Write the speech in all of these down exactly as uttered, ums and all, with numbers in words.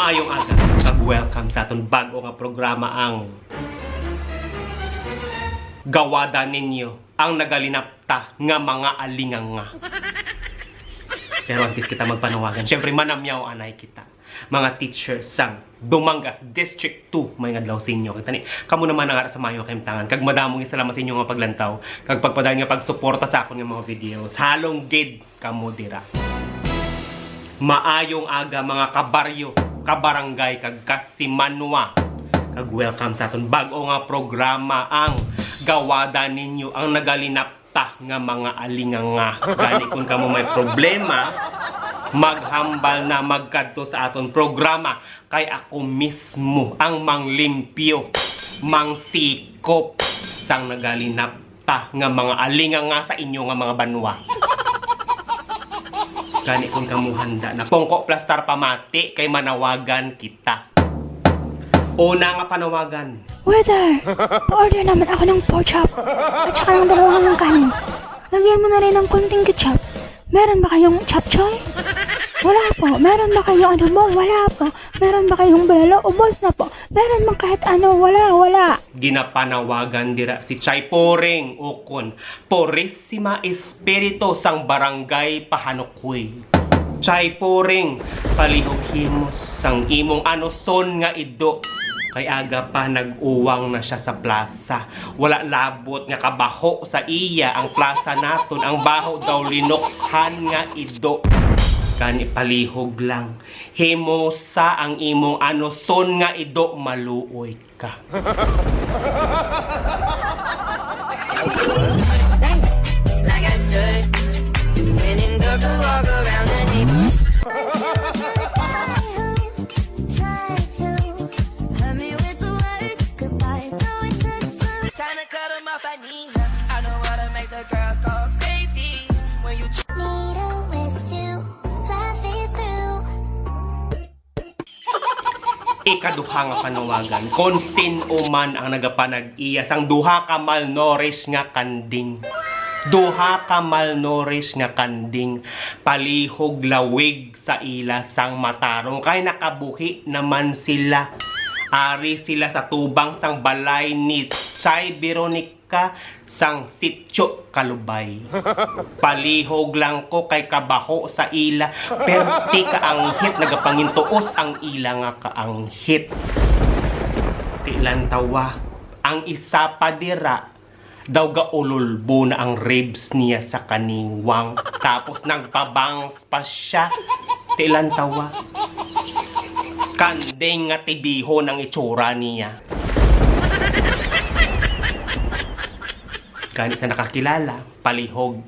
Maayong aga, kag welcome sa aton bag-o nga programa, ang Gawada Ninyo ang Nagalinapta nga Mga Alinganga. Pero antes kita magpanawagan, syempre, manamyaw anay kita. Mga teachers sang Dumangas District two, maayong adlaw sa inyo. Kag tani, kamo naman ang ara sa maayo nga kahimtangan. Kag madamo nga salamat sa inyo nga paglantaw kag pagpadayon nga pagsuporta sa akon nga mga videos. Halong gid kamo dira. Maayong aga, mga kabaryo, kabarangay, kag kasimanwa. Kag welcome sa aton bag-o nga programa, ang Gawada Ninyo ang Nagalinapta nga Mga Alinganga. Gani, kung kamo may problema, maghambal na magkadto sa aton programa, kay ako mismo ang manglimpyo, mangsikop sang nagalinapta nga mga alinganga sa inyo nga mga banwa. Gani, kung kamo handa na, pungko, plastar, pamati, kay manawagan kita. Una nga panawagan. Waiter, pa-order naman ako ng pork chop at saka ng dalawang kanin. Lagyan mo na rin ng konting ketchup. Meron ba kayong chapchoy? Wala po. Meron ba kayong adobo? Wala po. Meron ba kayong bulalo? Ubos na po. Meron bang kahit ano? Wala, wala. Ginapanawagan dira si Chay Puring, ukon Purisima Espiritu sang Barangay Pahanukoy. Chay Puring, palihog himos sang imong anuson nga ido. Kay aga pa nag-uwang na siya sa plaza. Wala labot nga kabaho sa iya ang plaza naton. Ang baho daw linukhan nga ido. Gani, palihog lang. Himosa ang imong anuson nga ido, maluoy ka. Like I should. When in Durga, walk around the neighborhood. Try to hurt me with the word goodbye, though it took some time to cut 'em off. I need her. I know how to make the girl go crazy when you tr- Needle is to drive it through. Ikaduha nga panawagan, kung sin-o man ang nagapanag-iya sang duha ka malnourished nga kanding. Duha ka malnourished nga kanding, palihog lawig sa ila sang matarong, kay nakabuhi naman sila. Ari sila sa tubang sang balay ni Chay Veronica ka sang Sitio Kalubay. Palihog lang ko kay kabaho sa ila, perti kaanghit, nagapangintuos ang ila nga kaanghit. Ti lantawa, ang isa pa dira, daw gaululbo na ang ribs niya sa kaniwang, tapos nagpabangs pa siya. Ti lantawa. Kanding nga tibihon ang itsura niya. Gani sa nakakilala, palihog,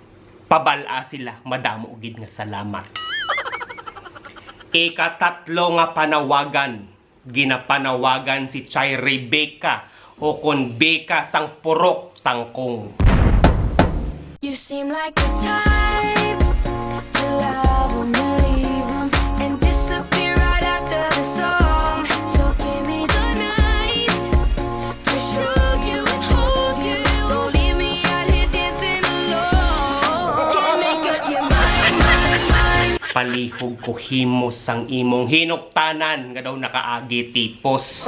pabal-a sila, madamo gid nga salamat. Ikatatlo nga panawagan, ginapanawagan si Chay Rebecca, ukon Beka sang Purok Tangkong. You seem like the type to love 'em and leave 'em and disappear right after the song. So give me the night to show you and hold you. Don't leave me out here dancing alone. Can't make up your mind, mind, mind. Palihog ko himos sang imong hinuktanan nga daw nakaagi tipos.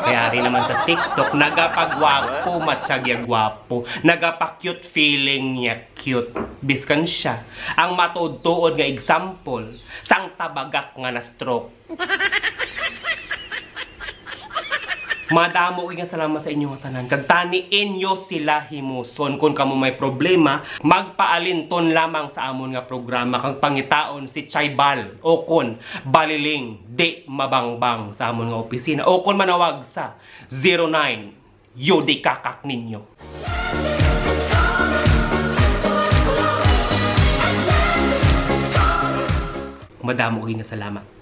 Kay ari naman sa TikTok, nagapagwapo, matsyag ya gwapo. Nagapa-cute feeling niya cute. Biskan siya, ang matuod-tuod nga example sang tabagak nga na-stroke. Madamo gid nga salamat sa inyo nga tanan. Kag tani inyo sila himuson. Kung kamo may problema, magpaalinton lamang sa amon nga programa kag pangitaon si Chay Bal o kon Baliling Di Mabangbang sa amon nga opisina o kon manawag sa zero nine, yudikakak ninyo. Madamo gid nga salamat.